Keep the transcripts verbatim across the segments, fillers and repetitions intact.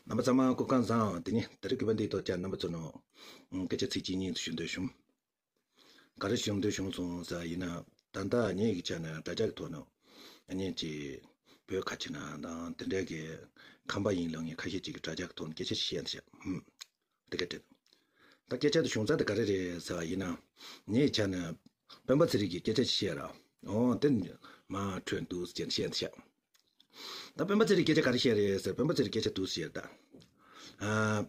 རྣམ་པ་ཚང་མ་སྐུ་ཁམས་བཟང་། དེ་ནི་དེ་རིང་གི་བར་འདིའི་ཐོག་ཀྱང་རྣམ་པ་ཚོ་ནང་སྐད་ཆ་ཚིག་གཅིག་གཉིས་ཞུ་འདོད་བྱུང་། ག་རེ་ཞུ་འདོད་བྱུང་སོང་ཟེར་ཡིན་ན། ད་ལྟ་ངེད་ཀྱི་ཆ་ནས་དྲ་རྒྱ་གི་ཐོག་ནས་ངེད་ཀྱི་བོད་ཁ་ཆེ་ན་དང་དེ་འདྲའི་གི་ཁམས་པ་ཡིན་ལབ་མཁན་ཁ་ཤས་ཅིག་གིས་དྲ་རྒྱ་གི་ཐོག་ནས་སྐད་ཆ་ཞིག་བཤད་འདུག་ཤག་ཧུམ། དེ་ག་དེ། ད་སྐད་ཆ་དེ་བྱུང་ཚར་དེ་ག་རེ་རེད་ཟེར་བ་ཡིན་ན། ངེད་ཆ་ནས་སྤེན་པ་ཚེ་རིང་གིས་སྐད་ཆ་ཅིག་བཤད་ར། འོ་དེ་མ་འཕྲོད་འདུག་ཟེར་བཤད་འདུག་ཤག་ད་སྤེན་པ་ཚེ་རིང་སྐད་ཆ་ག་རེ་བཤད་རེད་ཟེར། སྤེན་པ་ཚེ་རིང་སྐད་ཆ་འདུག་ཟེར་ད། ཨ།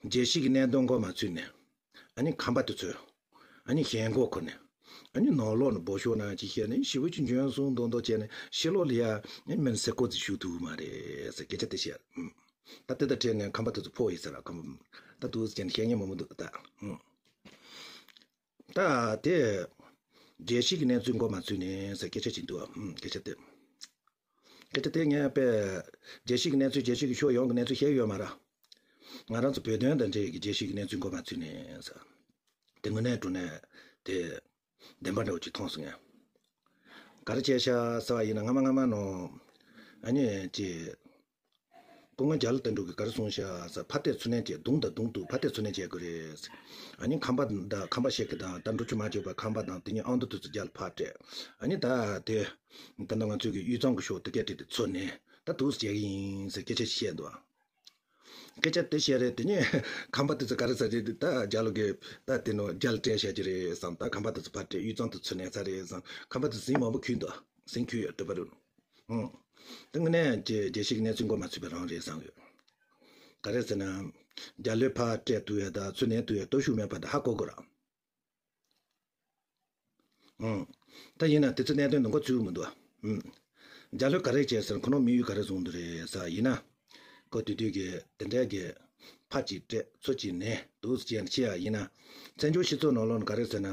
རྒྱལ་སྤྱི་གི་གནད་དོན་འགོ་མ་ཚུགས་ནས། ཨ་ནི་ཁམས་པ་དེ་ཚོས། ཨ་ནི་ཞེན་ཁོག་ཁུར་ནས། ཨ་ནི་ནང་ལོགས་ནས་འབོད་ཤོག་ནང་ཅིག་བཤད་ནས་ཞི་བ་ཅིག་འཇོན་སོང་མདོག་མདོག་བྱས་ནས་ཕྱི་ལོགས་ལ་ཡ་ཨ་ནི་མིན་ཟེར་ཁོ་ཚོས་ཞུ་ཐུབ་མ་རེད་ཟེར་སྐད་ཆ་དེ་བཤད། ཨུམ། ད་དེ་དང་འཕྲད་ནས་ཁམས་པ་དེ་ཚོ་ཕོག་ཡིན་ཟེར་ར་ཁམས་པ། ད་འདུག་ཟེར་ནས་བཤད་མཁན་མང་པོ་འདུག་ད། ཨུམ། ད་དེ། རྒྱལ་སྤྱི་གི་གནས་ཚུལ་འགོ་མ་ཚུགས་ནས་ཟེར་སྐད་ཆ་ཅིག་འདུག་ཨ། ཨུམ། སྐད་ཆ་དེ། སྐད་ཆ་དེ་ངས་དཔེ། རྒྱལ་སྤྱི་གི་གནས་ཚུལ་རྒྱལ་སྤྱི་གི་ཕྱོགས་ཡོངས་ཀྱི་གནས་ཚུལ་བཤད་ཡོད་མ་རེད། ང་རང་ཚོ་བོད་དོན་དང་འབྲེལ་གྱི་རྒྱལ་སྤྱི་གི་གནས་ཚུལ་འགོ་མ་ཚུགས་ནས་ཟེར། དེ་དངོས་གནས་དྲང་གནས་དེ། བདེན་པ་འདྲ་བོ་ཅིག་མཐོང་སོང་ངས། ག་རེ་བྱས་ཤག་ཟེར་བ་ཡིན་ན་སྔ་མ་སྔ་མ་ནང་། ཨ་ནི་ཅིག་སྐུ་ངོ་རྒྱ་ལོ་དོན་གྲུབ་ཀྱིས་ག་རེ་གསུངས་ཤག་ཟེར། ཕར་བལྟས་ཚུར་ཉན་བྱས་གདོང་དང་གདོང་ཐུག་ཕར་བལྟས་ཚུར་ཉན་བྱེད་དགོས་རེད། ཨ་ནི་ཁམས་པ་དང་ཁམས་པ་ཤེས་ཀྱི་དང་ད་འགྲོ་རྒྱུ་མ་བྱས་པ་ཁམས་པ་དང་དེ་ཉིད་ཨང་དུ་དུ་ཚུར་རྒྱ་ལ་ཕར་སྤྲད། ཨ་ནི་ད་དེ། ད་ལྟ་ང་ཚོའི་གི་དབུས་གཙང་གི་ཕྱོགས་དེ་གས་སྤྲད་དེ་ཚུར་ཉན་ད་འདུག་སེ་བྱེད་ཀྱི་ཡིན་ཟེར་སྐད་ཆ་ཞིག་བཤད་འདུག་སྐད་ཆ་དེ་བཤད་རེད། དེ་ནས་ཁམས་པ་དེ་ཚོ་ག་རེ་ཟེར་རེད། ད་རྒྱ་ལོ་གིས་ད་དེ་ནོ་རྒྱ་ལ་སྤྲད་བཞག་གི་རེད་བསམ། ད་ཁམས་པ་དེ་ཚོ་ཕར་སྤྲད་དབུས་གཙང་དུ་ཚུར་ཉན་ཚར་རེད་བསམ། ཁམས་པ་དེ་ཟིང་མང་པོ་གྱོན་འདུག་ཟིང་གྱོན་ཡོད་འགྲོ་པ་རུ། ཨང་། དེ་དངོས་གནས་ཀྱི་རྒྱལ་སྤྱིའི་གནས་ཚུལ་འགོ་མ་ཚུགས་པ་རང་རེད་བསམ་ཡོད། ག་རེ་ཟེར་ན། རྒྱ་ལོས་ཕར་སྤྲད་ཐུབ་ཡ་དང་ཚུར་ཉན་ཐུབ་ཡ་སྟོབས་ཤུགས་མེད་པ་དེ་ཧ་གོ་དགོས་ར། ཨང་། ད་ཡིན་ན་དེ་ཚོ་གནད་དོན་དུ་འགོ་ཚུགས་མི་འདུག་ཨ། ཨང་། རྒྱ་ལོས་ག་རེ་བྱས་ཟེར་ཁོ་རང་དམིགས་ཡུལ་ག་རེ་བཟུང་འདུག་རེད་ཟེར་ཡིན་ན། ཁོ་དེ་དུས་ཀྱི་དེ་འདྲའི་གི་ཕར་གཅིག་སྤྲད་ཚུར་གཅིག་ཉན་འདུག་ཅེས་བཤད་ཡ་ཡིན་ན། བཙན་བྱོལ་སྤྱི་ཚོགས་ནང་ལོགས་ནས་ག་རེ་ཟེར་ན།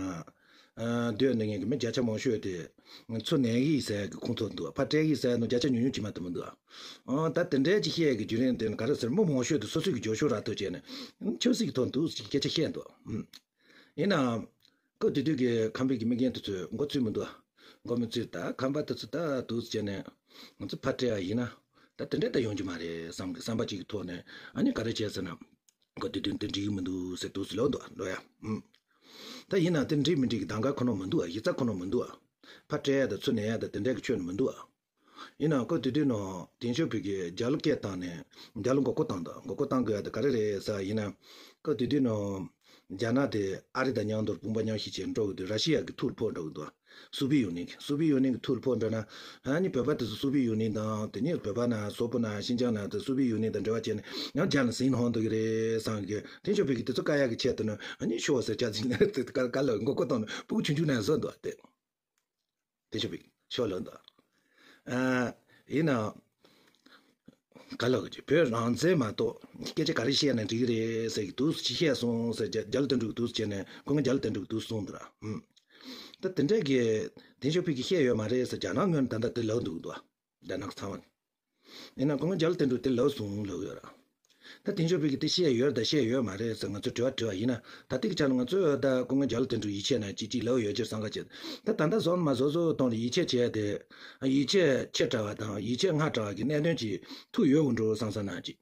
ཨ། སྡོད་ནས་ངས་ཀྱི་མི་བརྒྱ་ཆ་མང་ཤོས་དེ། ཚུར་ཉན་གི་ཡིན་ཟེར་གི་ཁུངས་ཐོགས་འདུག་ཕར་སྤྲད་གི་ཡིན་ཟེར་ནོ་བརྒྱ་ཆ་ཉུང་ཉུང་ཅིག་མ་གཏོགས་མི་འདུག་ཨ། ད་དེ་འདྲའི་ཅིག་བཤད་གི་བརྒྱུད་རིམ་དེ་ནི་ག་རེ་ཟེར་མི་མང་ཤོས་དེ་སོ་སོའི་གི་རྒྱབ་སྐྱོར་རག་ཐུབ་བྱས་ནས། ཆབ་སྲིད་ཀྱི་ཐོག་འདུག་ཅིག་སྐད་ཆ་བཤད་འདུག་ཨུམ། ཡིན་ནའང་། སྐབས་དེ་དུས་ཀྱི་ཁམས་པའི་གི་མི་རྒན་དེ་ཚོས་འགོ་ཚུགས་མི་འདུག་འགོ་མི་ཚུགས། ད་ཁམས་པ་དེ་ཚོ་ད་འདུག་བྱས་ནས་ང་ཚོ་ཕར་སྤྲད་ཡ་ཡིན་ན། ད་དེ་འདྲ་ད་ཡོང་རྒྱུ་མ་རེད་བསམ་གི་བསམ་པ་གཅིག་གི་ཐོག་ནས་ཨ་ནི་ག་རེ་བྱས་ཟེར་ན། སྐབས་དེ་དུས་འདི་འགྲིག་གི་མི་འདུག་ཟེར་འདུག་སེ་ལབ་འདུག་འགྲོ་ཡ། ཨུམ། ད་ཡིན་ན་དེ་འགྲིག་མི་འགྲིག་གི་གདམ་ག་ཁོ་ན་མི་འདུག་ཨ། གཞི་རྩ་ཁོ་ན་མི་འདུག་ཨ། ཕར་སྤྲད་ཡ་དང་ཚུར་ཉན་ཡ་དང་དེ་འདྲ་གི་ཆོས་ནི་མི་འདུག་ཨ། ཡིན་ནའང་སྐབས་དེ་དུས་ནང་དེང་ཞོགས་ཕིང་གིས་རྒྱ་ལོ་སྐད་བཏང་ནས་རྒྱ་ལོ་མགོ་སྐོར་བཏང་འདུག་མགོ་སྐོར་བཏང་དགོས་ཡ་དེ་ག་རེ་རེད་ཟེར་ཡིན་ན། སྐབས་དེ་དུས་ནང་རྒྱ་ནག་དེ་ཨ་རི་དང་མཉམ་དུ་དཔུང་པ་མཉམ་གཤིབ་བྱས་འགྲོ་གི་འདུག་ར་ཤི་ཡ་གི་ཐུགས་ལ་ཕོག་འགྲོ་གི་འདུག་སོ་བྷི་ཡུ་ནི་ཡན་གི། སོ་བྷི་ཡུ་ནི་ཡན་གི་ཐུགས་ལ་ཕོག་འགྲོ་ན། ཨ་ནི་བོད་པ་དེ་ཚོ་སོ་བྷི་ཡུ་ནི་ཡན་དང་དེ་ནས་བོད་པ་ན་སོག་པོ་ན་ཤིན་ཅང་ན་དེ་སོ་བྷི་ཡུ་ནི་ཡན་དང་འབྲེལ་བ་བྱས་ནས་ཡང་རྒྱ་ལ་ཟིང་ལྷོང་འདུག་གི་རེད་བསམ་གི། དེང་ཞོགས་ཕིང་གིས་དེ་ཚོ་བཀག་ཡ་གི་ཆེད་དུ་ནི་ཨ་ནི་ཤོག་ཟེར་ཅིག་ཟིང་ལ་དེ་ག་ག་ལ་མགོ་སྐོར་བཏང་ནས་སྤུ་གུ་ཆུང་ཆུང་ན་བཟོ་འདུག་སྟེ། དེ་ཆོག་པའི་ཆོག་ལོན་དང་། ཨ། ཡིན་ནའང་། ག་ལ་གི་བོད་རང་བཙན་མ་གཏོགས་སྐད་ཆ་ག་རེ་བཤད་ན་འགྲིག་གི་རེད་ཟེར་གི་འདུག་ཅི་བཤད་སོང་ཟེར་རྒྱ་རྒྱ་ལོ་དོན་གྲུབ་འདུག་བྱས་ནས་སྐུ་ངོ་རྒྱ་ལོ་དོན་གྲུབ་འདུག་གསུངས་འདུག་ར། ཨུམ། ད་དེ་འདྲས་ཀྱི་དེང་ཞོགས་ཕིང་གིས་བཤད་ཡོད་མ་རེད་ཟེར་རྒྱ་ནག་ངོས་ནས་ད་ལྟ་དེ་ལབ་འདུག་འདུག་རྒྱ་ནག་གི་ཚང་མ། ཡིན་ན་སྐུ་ངོ་རྒྱ་ལོ་དོན་གྲུབ་དེ་ལབ་སོང་ལབ་ཡོད་ར། ད་དེང་ཞོགས་ཕིང་གིས་དེ་བཤད་ཡོད་རེད་ད་བཤད་ཡོད་མ་རེད་ཟེར་ང་ཚོས་དྲི་བ་དྲི་བ་ཡིན་ན། ད་ལྟའི་ཆ་ལ་ང་ཚོས་ད་སྐུ་ངོ་རྒྱ་ལོ་དོན་གྲུབ་ཡིད་ཆེས་ན་ཅིག་ཅིག་ལབ་ཡོད་ཅེས་བསམ་ག་བྱེད། ད་ད་ལྟ་བཟོ་མ་བཟོ་བཟོ་གཏོང་ལ་ཡིད་ཆེས་བྱས་ཏེ། ཡིད་ཆེས་ཆེ་དྲགས་པ་དང་ཡིད་ཆེས་སྔ་དྲགས་པ་གི་གནད་དོན་ཅིག་ཐུག་ཡོད་འགྲོ་བསམ་བསམ་ན་ཅིག་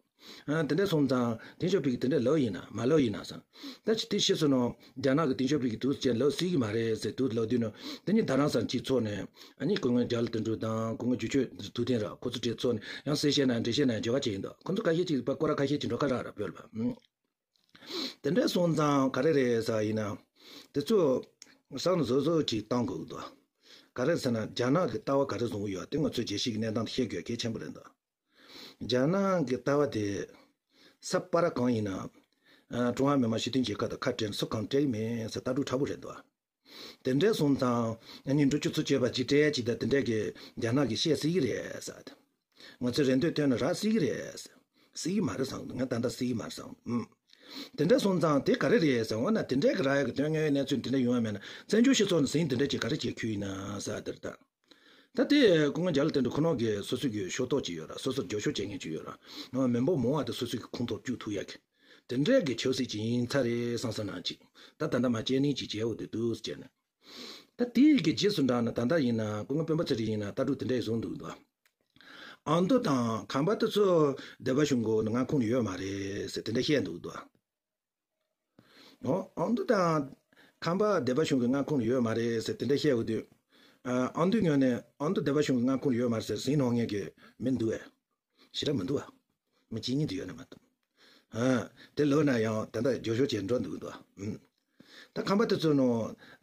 ཨ། དེ་འདྲ་སོང་ཙང་དེང་ཞོགས་ཕིང་གིས་དེ་འདྲ་ལབ་ཡིན་ན་མ་ལབ་ཡིན་ན་བསམ། ད་ཅི་དེ་ཤི་སོང་ནོ། རྒྱ་ནག་གི་དེང་ཞོགས་ཕིང་གིས་དུས་ཅན་ལབ་སྲིད་ཀྱི་མ་རེད་ཟེར་དུས་ལབ་དུས་ནོ། དེ་ནི་ད་རང་སང་ཅིག་ཚོགས་ནས་ཨ་ནི་སྐུ་ངོ་རྒྱ་ལོ་དོན་གྲུབ་དང་སྐུ་ངོ་བསྒྱུར་བཅོས་ཐུབ་བསྟན་ར་ཁོ་ཚོ་གྲས་ཚོགས་ནས་ཡང་གསལ་བཤད་ན་འགྲེལ་བཤད་ན་བརྗོད་པ་བྱས་ཡིན་འདུག་ཁོ་ཚོ་ཁ་ཤས་ཅིག་པ་སྐོར་ར་ཁ་ཤས་ཅིག་འགྲོ་ཁ་རག་ར་བོད་ལ་བ། དེ་འདྲ་སོང་ཙང་ག་རེ་རེད་ཟེར་ཡིན་ན། དེ་ཚོ་བསམ་བཟོ་བཟོ་ཅིག་བཏང་དགོས་འདུག་ག་རེ་ཟེར་ན་རྒྱ་ནག་གི་ལྟ་བ་ག་རེ་བཟུང་གི་ཡོད་དེ་ང་ཚོས་རྒྱལ་སྤྱིའི་གནས་སྟངས་དེ་ཤེས་དགོས་གལ་ཆེན་པོ་རེད་འདུག་རྒྱ་ནག་གི་ལྟ་བ་དེ་ས་པ་ར་གང་ཡིན་ན། ཨ། ཀྲུང་ཧྭ་མི་དམངས་སྤྱི་མཐུན་རྒྱལ་ཁབ་དང་ཁ་བྲལ་ནས་སུ་གང་བྲལ་གི་མེད་ཟེར་ལྟ་གྲུབ་ཕྲ་བོ་རེད་འདུག་དེ་འདྲ་སོང་ཙང་ཨ་ནི་འགྲོ་རྒྱུ་ཚུར་བཅད་པ་ཅིག་སྤྲད་ཅིག་དང་དེ་འདྲ་གི་རྒྱ་ནག་གིས་བཤད་སྲིད་ཀྱི་རེད་ཟེར། ང་ཚོས་རེ་འདོད་བཏོན་ན་རག་སྲིད་ཀྱི་རེད་ཟེར། སྲིད་ཀྱི་མ་རེད་བསམ་ང་ད་ལྟ་སྲིད་ཀྱི་མ་རེད་བསམ། ཨུམ། དེ་འདྲ་སོང་ཙང་དེ་ག་རེ་རེད་ཟེར་འོ་ན་དེ་འདྲ་གི་རག་ཡག་གི་དོན་དངོས་གནས་ཚུལ་དེ་འདྲ་ཡོང་བ་མེད་ན་བཙན་བྱོལ་སྤྱི་ཚོགས་ནས་ཟིང་དེ་འདྲ་ཅིག་ག་རེ་བྱེད་ཁུལ་ཡིན་ན་ཟེར་དེར་ད། ད་དེ་སྐུ་ངོ་རྒྱ་ལོ་དོན་གྲུབ་ཁོ་རང་གི་སོ་སོ་གི་ཤོག་ཐོག་ཅིག་ཡོད་ར་སོ་སོར་རྒྱབ་སྐྱོར་བྱེད་མཁན་ཅིག་ཡོད་ར། མི་འབོར་མང་བ་དེ་སོ་སོ་གི་ཁོངས་གཏོགས་བཅུག་ཐུབ་ཡག་གི། དེ་འདྲའི་གི་ཆབ་སྲིད་ཅིག་ཡིན་ཚར་རེད་བསམ་བསམ་ན་ཅིག་ད་ད་ལྟ་མ་བྱས་ནི་ཅིག་བྱས་འོ་དེ་འདུག་ཟེར་ནས། ད་དེའི་གི་རྗེས་སུ་འབྲངས་ན་ད་ལྟ་ཡིན་ན་སྐུ་ངོ་སྤེན་པ་ཚེ་རིང་ཡིན་ན་ལྟ་གྲུབ་དེ་འདྲ་ཞིག་བཟུང་འདུག་འདུག་ཨ་མདོ་དང་ཁམས་པ་དེ་ཚོ་སྡེ་པ་གཞུང་གི་མངའ་ཁོངས་ལ་ཡོད་མ་རེད་ཟེར་དེ་འདྲ་བཤད་འདུག་དོ། ཨོ། ཨ་མདོ་དང་ཁམས་པ་སྡེ་པ་གཞུང་གི་མངའ་ཁོངས་ལ་ཡོད་མ་རེད་ཟེར་དེ་འདྲ་བཤད་འོ་དུས། ཨ་མདོའི་ངོས་ནས་ཨ་མདོ་སྡེ་པ་གཞུང་གི་མངའ་ཁོངས་ལ་ཡོད་མ་རེད་ཟེར་ཟིན་འོང་མཁན་གྱི་མི་འདུག་ཨེ། ཞེ་དྲག་མི་འདུག་ཨ། མི་གཅིག་གཉིས་དེ་ཡོད་ན་མ་གཏོགས། ཨ། དེ་ལོ་ན་ཡང་ད་ལྟ་རྒྱུ་ཤོག་བྱས་འགྲོ་འདུག་འདུག་ཨ། ཨུམ། ད་ཁམས་པ་དེ་ཚོ་ནང་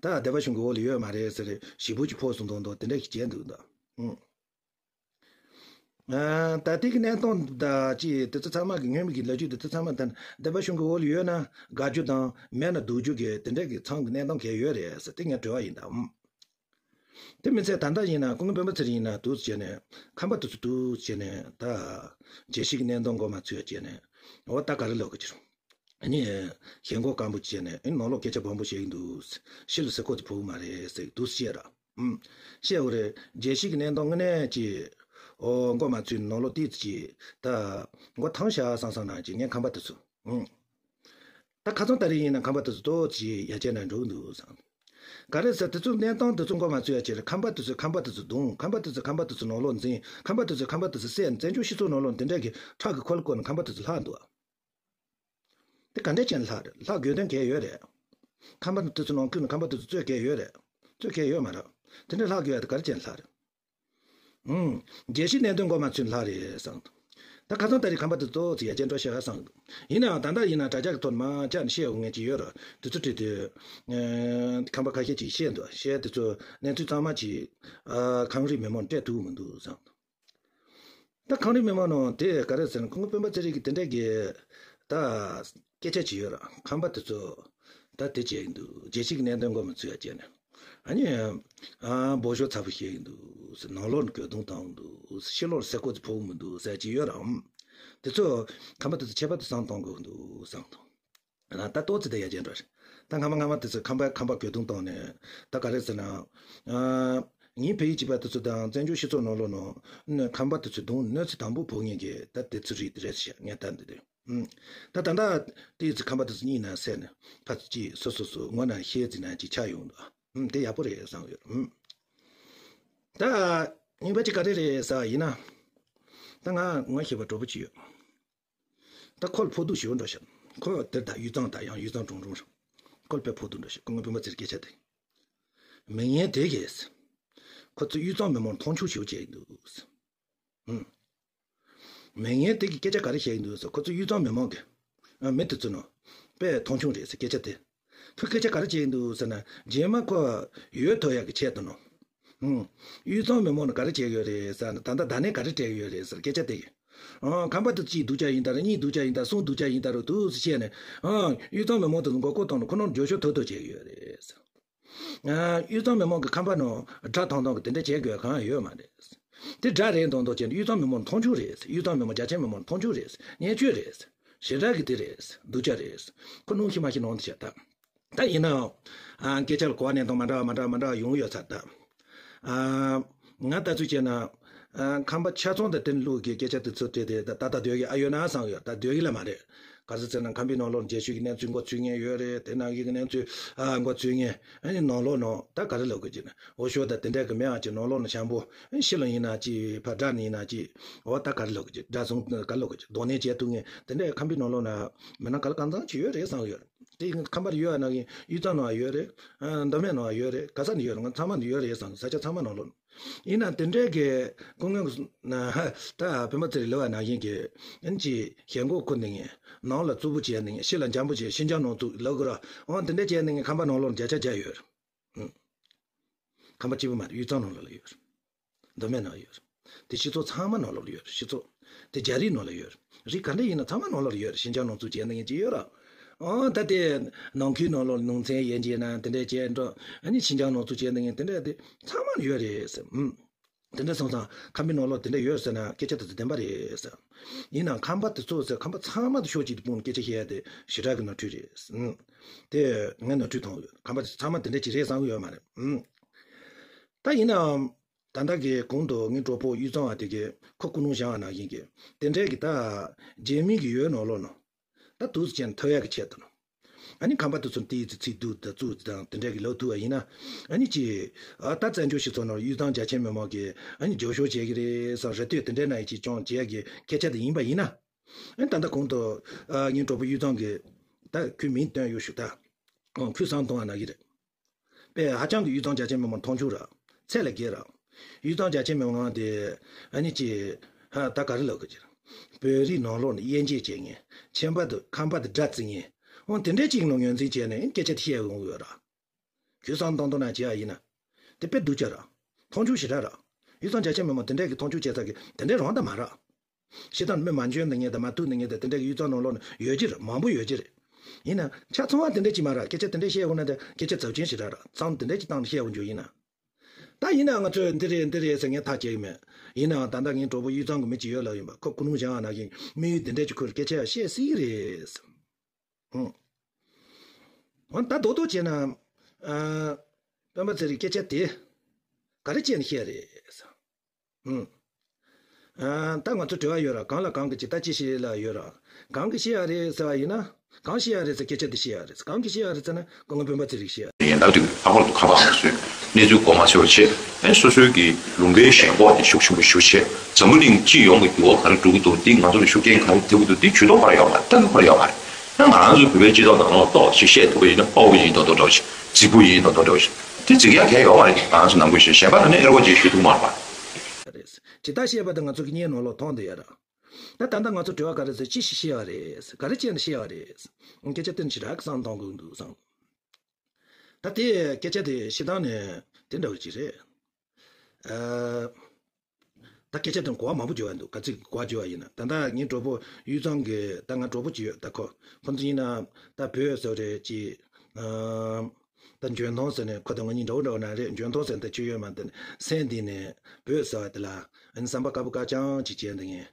ད་སྡེ་པ་གཞུང་གི་འོག་ལ་ཡོད་མ་རེད་ཟེར་ཞེ་པོ་ཅིག་ཕོག་སོང་དོན་དག་དེ་འདྲ་ཞིག་བྱས་འདུག་འདུག་ཨ། ཨུམ། ཨ། ད་ལྟའི་གི་གནས་སྟངས་ད་ཅི་དེ་ཚོ་ཚང་མ་གི་སྔོན་མ་གི་ལོ་རྒྱུས་དེ་ཚོ་ཚང་མ་ད་སྡེ་པ་གཞུང་གི་འོག་ལ་ཡོད་ན་དགའ་རྒྱུ་དང་མེད་ན་སྡུག་རྒྱུ་གི་དེ་འདྲ་གི་ཚང་གི་གནས་སྟངས་གལ་ཡོད་རེད་ཟེར་དེ་ངས་དྲི་བ་ཡིན་ད། ཨུམ། དེ་མི་ཚད་ད་ལྟ་ཡིན་ན་སྐུ་ངོ་སྤེན་པ་ཚེ་རིང་ཡིན་ན་འདུག་བྱས་ནས་ཁམས་པ་དེ་ཚོ་འདུག་བྱས་ནས་ད་རྒྱལ་སྤྱི་གི་གནད་དོན་མགོ་མ་ཚོས་བྱས་ནས་འོ་ད་ག་རེ་ལབ་གི་ཅི་རུང་ཨ་ནི་ཞེན་ཁོག་སྐམ་པོ་བྱས་ནས་ཨ་ནི་ནང་ལོགས་སྐད་ཆ་སྦོམ་པོ་བཤད་གི་འདུག་ཕྱི་ལ་ཟེར་ཁོ་ཚོ་ཕོག་གི་མ་རེད་ཟེར་གི་འདུག་བཤད་ར། ཨུམ། བཤད་འོ་རེད། རྒྱལ་སྤྱི་གི་གནད་དོན་དངོས་གནས་ཀྱི་འོ་མགོ་མ་ཚོས་ནང་ལོགས་ཏིག་ཙི་ཅི་ད་མགོ་ཐང་ཤ་སང་སང་ན་ཅི་ངས་ཁམས་པ་དེ་ཚོ། ཨུམ། ད་ཁ་སང་ད་རེས་ཡིན་ན་ཁམས་པ་དེ་ཚོ་ཏོག་ཙི་ཡར་རྒྱས་ན་འགྲོ་གི་འདུག་བསམ། ག་རེ་ཟེར་དེ་ཚོ་གནས་སྟངས་དེ་ཚོ་མགོ་མ་ཚོས་ཡ་ཅེར་ཁམས་པ་དེ་ཚོས་ཁམས་པ་དེ་ཚོ་རྡུང་། ཁམས་པ་དེ་ཚོས་ཁམས་པ་དེ་ཚོ་ནང་ལོགས་འཛིང་། ཁམས་པ་དེ་ཚོས་ཁམས་པ་དེ་ཚོ་བསད། བཙན་བྱོལ་སྤྱི་ཚོགས་ནང་ལོགས་དེ་འདྲ་གི་ཁྲག་གི་ཁོལ་བསྐོར་ནས་ཁམས་པ་དེ་ཚོ་ལྷག་འདུག་ཨ། དེ་ག་འདྲས་བྱས་ནས་ལྷག་རེད། ལྷག་དགོས་དོན་གལ་ཡོད་རེད། ཁམས་པ་དེ་ཚོ་ནང་ཁུལ་ནས་ཁམས་པ་དེ་ཚོ་རྩོད་གལ་ཡོད་རེད། རྩོད་གལ་ཡོད་མ་རེད། དེ་འདྲས་ལྷག་དགོས་ཡ་དེ་ག་རེ་བྱས་ནས་ལྷག་རེད། ཨུམ། རྒྱལ་སྤྱིའི་གནད་དོན་མགོ་མ་ཚོས་ལྷག་རེད་བསམ་འདུག་ད་ཁ་སང་ད་རེས་ཁམས་པ་དེ་ཚོ་ཚོ་ཡར་རྒྱས་འགྲོ་ཤག་བསམ་འདུག་ཡིན་ནའང་ད་ལྟ་ཡིན་ན་དྲ་རྒྱ་གི་ཐོག་ནས་མར་བཅར་ནས་བཤད་འོང་མཁན་ཅིག་ཡོད་རེད། དེ་ཚོ་བྲིས་ཏེ། ཨ། ཁམས་པ་ཁ་ཤས་ཅིག་བཤད་འདུག་བཤད་དེ་ཚོ་གནས་ཚུལ་ཚང་མ་ཅིག་ཨ། ཁམས་རིགས་མི་མང་སྤྲད་ཐུབ་མི་འདུག་བསམ་འདུག་ད་ཁམས་རིགས་མི་མང་ནང་དེ་ག་རེ་ཟེར་ན་སྐུ་ངོ་སྤེན་པ་ཚེ་རིང་གིས་དེ་འདྲ་གི་ད་སྐད་ཆ་ཅིག་ཡོད་ར། ཁམས་པ་དེ་ཚོ་ད་དེ་བྱས་ཡིན་འདུག་རྒྱལ་སྤྱི་གི་གནད་དོན་མགོ་མ་ཚོས་ཡ་བྱས་ནས་ཨ་ནི་ཨ་འབོད་ཤོག་ཚ་པོ་བཤད་ཡིན་འདུག་ནང་ལོགས་ནས་གྱོད་རྡུང་བཏང་འདུག་ཕྱི་ལོགས་ཟེར་ཁོ་ཚོ་ཕོག་མི་འདུག་ཟེར་གྱི་ཡོད་ར། ཨམ། དེ་ཚོ་ཁམས་པ་དེ་ཚོ་ཆད་པ་དེ་བཟང་གཏོང་དགོས་འདུག་བསམ་འདུག་ད་ཏོག་ཙི་ད་ཡར་རྒྱས་འགྲོ་རེད། ད་སྔ་མ་སྔ་མ་དེ་ཚོ་ཁམས་པ་ཁམས་པ་གྱོད་རྡུང་བཏང་ནས་ད་ག་རེ་ཟེར་ན། ཨ། ངའི་བལ་ཡུལ་གཅིག་པ་དེ་ཚོ་དང་བཙན་བྱོལ་སྤྱི་ཚོགས་ནང་ལོགས་ནང་ནས་ཁམས་པ་དེ་ཚོས་རྡུང་གནོད་འཚེ་དང་པོ་ཕོག་མཁན་གྱི་ད་དེ་ཚོ་རིགས་དེ་རེད་ཤག་ངས་ལྟ་འདི་དེ། ཨུམ། ད་ད་ལྟ་དེ་ཚོ་ཁམས་པ་དེ་ཚོ་གཉིས་ན་སད་ནས་ཕ་ཚོ་གཅིག་སོ་སོ་སོ་ངོ་ན་ཤེས་ཙི་ན་གཅིག་ཆགས་ཡོང་འདུག་ཨུམ། དེ་ཡག་པོ་རེད་བསམ་ཡོད། ཨུམ། ད་གཉིས་པ་གཅིག་ག་རེ་རེད་ཟེར་ཡིན་ན། ད་ང་ངོ་ཤེས་པ་གྲོགས་པོ་གཅིག་ཡོད། ད་ཁོ་ལ་ཕོག་ཐུག་ཞེ་པོ་འགྲོ་ཤག་ཁོ་དེར་ད་དབུས་གཙང་ད་ཡང་དབུས་གཙང་གྲོང་རོང་རེད། ཁོ་ལ་དཔེ་ཕོག་ཐུག་འགྲོ་ཤག་སྐུ་ངོ་སྤེན་པ་ཚེ་རིང་སྐད་ཆ་དེ། མི་ངན་དེ་གིས། ཁོ་ཚོས་དབུས་གཙང་མི་མང་མཐོང་ཆུང་ཞེ་པོ་བྱས་ཡིན་འདུག་ཨུམ། མི་ངན་དེ་གིས་སྐད་ཆ་ག་རེ་བཤད་ཡིན་འདུག་ཟེར་ཁོ་ཚོས་དབུས་གཙང་མི་མང་གི། ཨ། མི་དེ་ཚོ་ནང་། དཔེ་མཐོང་ཆུང་རེད་ཟེར་སྐད་ཆ་དེ། ཁོས་སྐད་ཆ་ག་རེ་བྱས་ཡིན་འདུག་ཟེར་ན་རྗེས་མ་ཁོ་ཡོད་ཐོབ་ཡག་གི་ཆེད་དུ་ནོ། ཨུམ། དབུས་གཙང་མི་མང་ནས་ག་རེ་བྱས་ཡོད་རེད་ཟེར་ན་ད་ལྟ་ད་ནས་ག་རེ་སྤྲད་ཡོད་རེད་ཟེར་སྐད་ཆ་དེ་གི། ཨང་། ཁམས་པ་དེ་གཅིག་སྡུག་ཅག་ཡིན་ད་ར་གཉིས་སྡུག་ཅག་ཡིན་ད་ར་གསུམ་སྡུག་ཅག་ཡིན་ད་ར་འདུག་སེ་བཤད་ནས། ཨང་། དབུས་གཙང་མི་མང་དེ་ཚོ་མགོ་སྐོར་བཏང་ནས་ཁོ་རང་རྒྱུ་ཤོག་ཐོབ་ཐོབ་བྱས་ཡོད་རེད་ཟེར། ཨང་། དབུས་གཙང་མི་མང་གི་ཁམས་པ་ནང་དགྲ་ཐང་ཐང་གི་དེ་འདྲ་བྱེད་དགོས་གང་ཡོད་མ་རེད། དེ་དགྲ་རེད་མདོག་མདོག་བྱས་ནས་དབུས་གཙང་མི་མང་མཐོང་ཆུང་རེད། དབུས་གཙང་མི་མང་རྒྱ་ཆེ་མི་མང་མཐོང་ཆུང་རེད། བརྙས་བཅོས་རེད། ཞེ་དྲག་གི་དེ་རེད། སྡུག་ཅག་རེད། ཁོ་སྣང་ཤི་མ་ཤི་ནང་དུ་བྱས་ད། ད་ཡིན་ནའང་། ཨ། སྐད་ཆ་ལ་གོ་བ་གནས་སྟངས་མ་འདྲ་བ་མ་འདྲ་བ་མ་འདྲ་བ་ཡོང་གི་ཡོད་ཚར་ད། ཨ། ང་ལྟ་ཚུལ་བྱས་ན། ཨ། ཁམས་པ་ཆ་ཚང་དང་དེ་ལུགས་ཀྱི་སྐད་ཆ་དེ་ཚོ་དེ་དེ་ད་ད་ད་སྡོད་ཀྱི་ཨ་ཡོད་ན་བསམ་ཡོད་ད་སྡོད་ཀྱི་ལ་མ་རེད། ག་ཚོད་ཟེར་ན་ཁམས་པའི་ནང་ལོགས་རྒྱལ་སྤྱི་གི་གནས་ཚུལ་མགོ་ཚོས་མཁན་ཡོད་རེད། དེ་ནང་བཞིན་གྱི་གནས་ཚུལ་ཨ་མགོ་ཚོས་མཁན་ཨ་ནི་ནང་ལོགས་ནང་ད་ག་རེ་ལབ་དགོས་ཀྱི་ན་འོ་ཤོ་ད་དེ་འདྲ་གི་མེད་ཨ་ཅི་ནང་ལོགས་ན་ཞང་པོ་ཨ་ཤི་ལ་ཡིན་ན་ཅི་ཕ་དགྲ་ནི་ཡིན་ན་ཅི་འོ་ད་ག་རེ་ལབ་དགོས་ཀྱི་དགྲ་བཟུང་ག་རེ་ལབ་དགོས་ཀྱི་གདོང་ནས་བྱས་ཐུབ་མཁན་དེ་འདྲ་ཁམས་པའི་ནང་ལོགས་ན་མི་སྣ་ག་ལ་གང་འཚམ་ཅིག་ཡོད་རེད་བསམ་ཡོད། དེ་ཁམས་པར་ཡོད་ན་གི་དབུས་གཙང་ནང་ཡོད་རེད། ཨ། མདོ་སྨད་ནང་ཡོད་རེད། ག་ས་ནས་ཡོད་རེད། ང་ཚང་མ་ནས་ཡོད་རེད་བསམ། ས་ཆ་ཚང་མ་ནང་ལོགས། ཡིན་ན་དེ་འདྲའི་གི་སྐུ་ངོ་ད་སྤེན་པ་ཚེ་རིང་ལབ་པ་ནང་བཞིན་གི་ཨིན་ཅི་ཞེན་ཁོག་ཁུར་ནས་ངས་ནང་ལ་རྩུབ་པོ་བྱས་ནས་ངས་ཕྱི་ལ་འཇམ་པོ་བྱས་ཤིན་ཅང་ནང་བཙུགས་ལབ་དགོས་ར། འོ་དེ་འདྲ་བྱས་ནས་ངས་ཁམས་པ་ནང་ལོགས་བརྒྱ་ཆ་བརྒྱ་ཡོད་རེད། ཨུ། ཁམས་པ་གཅིག་པུ་མ་རེད། དབུས་གཙང་ནང་ལོགས་ལ་ཡོད་རེད། མདོ་སྨད་ནང་ཡོད་རེད། དེ་སྤྱི་ཚོགས་ཚང་མ་ནང་ལོགས་ལ་ཡོད་རེད། སྤྱི་ཚོགས་དེ་རྒྱ་རིགས་ནང་ལ་ཡོད་རེད། རིགས་ག་འདྲ་ཡིན་ན་ཚང་མ་ནང་ལོགས་ལ་ཡོད་རེད། ཤིན་ཅང་ནང་བཙུགས་བྱས་ནས་ངས་ཅི་ཡོད་ར། ཨོ་ད་དེ་ནང་ཁུལ་ནང་ལོགས་ནང་ཚན་ཡན་ཆད་ན་དེ་འདྲ་བྱས་འགྲོ། ཨ་ནི་ཤིན་ཅང་ནང་བཙུགས་བྱས་ནས་ངས་དེ་འདྲ་དེ་ཚང་མ་ཡོད་རེད་ཟེར། ཨུམ། དེ་འདྲ་སོང་ཙང་ཁམས་པའི་ནང་ལོགས་དེ་འདྲ་ཡོད་ཟེར་ན་སྐད་ཆ་དེ་ཚོ་བདེན་པ་རེད་ཟེར། ཡིན་ནའང་ཁམས་པ་དེ་ཚོ་ཟེར་ཁམས་པ་ཚང་མ་དེ་ཕྱོགས་གཅིག་ཏུ་སྤུངས་ནས་སྐད་ཆ་བཤད་ཡ་དེ་ཞེ་དྲག་གི་ནོར་འཁྲུལ་རེད། ཨུམ། དེ་ངས་ནོར་འཁྲུལ་མཐོང་ཡོད། ཁམས་པ་དེ་ཚང་མ་དེ་འདྲ་ཅིག་རེད་བསམ་གི་ཡོད་མ་རེད། ཨུམ། ད་ཡིན་ནའང་། ད་ལྟ་གི་གོང་དུ་ངའི་གྲོགས་པོ་དབུས་གཙང་བ་དེ་གིས་ཁོ་སྐུ་ལུང་བཞེངས་པ་ནང་བཞིན་གྱི་དེ་འདྲའི་གི་ད་རྒྱ་མི་གི་ཡོད་ནོ་ལོ་ནོ། ད་དུས་ཅན་ཐོབ་ཡག་གི་ཆེད་དུ་ནོ། ཨ་ནི་ཁམས་པ་དེ་ཚོ་དེའི་ཚིག་སྡུད་དང་བཙུགས་དང་དེ་འདྲ་གི་ལབ་ཐུབ་པ་ཡིན་ན། ཨ་ནི་ཅི། ཨ་ད་བཙན་བྱོལ་སྤྱི་ཚོགས་ནང་དབུས་གཙང་རྒྱ་ཆེ་མི་མང་གིས་ཨ་ནི་རྒྱབ་སྐྱོར་བྱེད་ཀྱི་རེད་བསམ་རེ་ལྟོས་དེ་འདྲའི་ནང་ཡིན་ཅིག་ཀྱང་བྱེད་ཀྱི་སྐད་ཆ་དེ་ཡིན་པ་ཡིན་ན། ཨ་ནི་ད་ལྟ་གོང་དུ་ཨ་ངའི་གྲོགས་པོ་དབུས་གཙང་གིས་ད་ཁོའི་མིང་བཏོན་ཡོད་ཞུ་ད། ཨང་ཁོས་བསམ་བཏང་བ་ན་གི་རེད། པས་ཧ་ཅང་གི་དབུས་གཙང་རྒྱ་ཆེ་མི་མང་མཐོང་ཆུང་ར། ཚད་ལས་བརྒལ་ར། དབུས་གཙང་རྒྱ་ཆེ་མི་མང་དེ་ཨ་ནི་ཅི། ཧ་ད་ག་རེ་ལབ་གི་ཅི། བོད་རིགས་ནང་ལོགས་ནས་དབྱེ་འབྱེད་བྱེད་མཁན། ཁྱིམ་པ་དང་ཁམས་པ་དང་དགྲ་བརྩི་མཁན། འོ་དེ་འདྲའི་ཅིག་ལ་ངོས་འཛིན་བྱས་ནས་སྐད་ཆ་དེ་བཤད་ཡོང་གི་ཡོད་ར། ཁོས་བསམ་བཏང་དོན་ན་བྱས་པ་ཡིན་ན། དེ་དཔེ་སྡུག་ཅག་ར། མཐོང་ཆུང་ཞེ་དྲག་ར། དབུས་གཙང་རྒྱ་ཆེ་མི་མང་དེ་འདྲའི་གི་མཐོང་ཆུང་བྱེད་ས་གི་དེ་འདྲའི་རང་ད་མ་ར། ཤི་དང་མི་མ་འཇོན་ནི་ངེད་དང་མ་ཐུག་ནི་ངེད་དང་དེ་འདྲ་གི་ཡུལ་ཙམ་ནང་ལོགས་ནས་ཡོད་ཀྱི་རེད། མང་པོ་ཡོད་ཀྱི་རེད། ཡིན་ན་ཆ་ཚང་བ་དེ་འདྲ་ཅིག་མ་རེད། སྐད་ཆ་དེ་འདྲ་བཤད་འོང་ན་དེ་སྐད་ཆ་ཚབས་ཆེན་ཞིག་རེད། མཚམས་དེ་འདྲ་ཅིག་བཏང་ནས་བཤད་འོང་རྒྱུ་ཡིན་ན། ད་ཡིན་ནའང་ང་ཚོས་འདི་རེད་འདི་རེད་ཟེར་ངས་ཐག་བཅད་ཀྱི་མེད། ཡིན་ནའང་ད་ལྟ་ངའི་གྲོགས་པོ་ཡུལ་ཙམ་གི་མི་ཅིག་ཡོད་ལབ་ཡིན་པ། ཁོ་ཀུན་སློང་བྱང་བ་ནང་བཞིན་དམིགས་ཡུལ་དེ་འདྲ་ཅིག་ཁོས་སྐད་ཆ་བཤད་སྲིད་ཀྱི་རེད། ཧུང་། འོ་ད་རྡོག་རྡོག་བྱས་ན། ཨ། སྤེན་པ་ཚེ་རིང་སྐད་ཆ་དེ་ག་རེ་བྱས་ནས་བཤད་རེད། ཨུམ། ཨ། ད་ང་ཚོ་དྲི་བ་ཡོད་ར། གང་ལ་གང་གིས་ཅི་ལྟར་ཅི་ཞིག་ལ་ཡོད་ར། གང་གིས་བཤད་ཡ་རེད་ཟེར་བ་ཡིན་ན། གང་བཤད་ཡ་རེད་ཟེར་སྐད་ཆ་དེ་བཤད་ཡ་རེད། གང་གིས་བཤད་ཡ་རེད་ཟེར་ན་སྐུ་ངོ་སྤེན་པ་ཚེ་རིང་བཤད་ཡ་རེད། ཡན་ལག་དུས་ལྷག་པར་དུ་ཁ་པར་ཨང་བཟོས། གནས་ཚུལ་གོ་མ་ཆོད་བྱས། ཨེ་སོ་སོའི་གི་ལུང་པའི་ཞེན་ཁོག་དེ་ཤུགས་ཆེན་པོ་ཞུ་བྱས། འཛམ་བུ་གླིང་སྤྱི་ཡོངས་ཀྱི་འགྱུར་བ་ག་རེ་འགྲོ་གི་འདུག་འདི་ང་ཚོ་ལ་ཤུགས་རྐྱེན་ག་རེ་ཐེབས་ཀྱི་འདུག་འདི་ཇུས་གཏོགས་ག་རེ་ཡོད་མ་རེད། ལྟ་གི་ག་རེ་ཡོད་མ་རེད། ཡང་ང་རང་ཚོའི་བོད་པའི་སྤྱི་ཚོགས་ནང་ལོགས་གཏོགས་ཞིག་བཤད་ཐུབ་པ་ཡིན་ན་དཔའ་བོ་ཡིན་མདོག་མདོག་འདྲ་བོ་ཞིག་རྫིག་པོ་ཡིན་མདོག་མདོག་འདྲ་བོ་ཞིག་དེ་རྫིག་ཡག་གང་ཡང་ཡོད་མ་རེད། ང་རང་ཚོ་ནང་ཁུལ་ཞིག་གཞན་པ་ལ་ནི་ཨེ་རོ་ཅིག་ཞུ་ཐུབ་མ་རེད་པ། རེད། ཇི་ལྟར་བཤད་པ་དེ་ང་ཚོ་གི་སྙན་ནང་ལོགས་མཐོང་བསྡད་ཡོད་ར། ད་ད་ལྟ་ང་ཚོ་དྲི་བ་ག་རེ་ཟེར་ཅི་ཞིག་བཤད་པ་རེད། ག་རེ་བྱས་ནས་བཤད་པ་རེད། སྐད་ཆ་དེ་ནི་ཞེ་དྲག་གི་བསམ་གཏོང་དགོས་འདུག་བསམ། ད་དེ་སྐད་ཆ་དེ་བཤད་སྟངས་ནི་དེ་འདྲ་བོ་ཅིག་རེད། ཨ། ད་སྐད་ཆ་དེ་གོ་བ་མང་པོ་བརྗོད་པ་འདུག་ག་ཚོད་གོ་བ་བརྗོད་པ་ཡིན་ན། ད་ལྟ་ངའི་གྲོགས་པོ་དབུས་གཙང་གི་ད་ང་གྲོགས་པོ་ཅིག་ཡོད། ད་ཁོ་ཁོ་ཚོ་ཡིན་ན་ད་བོད་ཟེར་བ་རེད་ཅིག་ཨ། ད་འཇོན་ཐང་ཟེར་ནས་ཁོ་དང་ང་གཉིས་འདྲ་བོ་འདྲ་བོ་ན་རེད། འཇོན་ཐང་ཟེར་ནས་ད་ཅི་ཡོད་མ་རེད། སེམས་གཏིང་ནས་བོད་ཟེར་བ་དེ་ལ་ཨ་ནི་བསམ་པ་དཀར་པོ་དཀར་རྐྱང་ཅིག་བྱས་འདུག་ངས།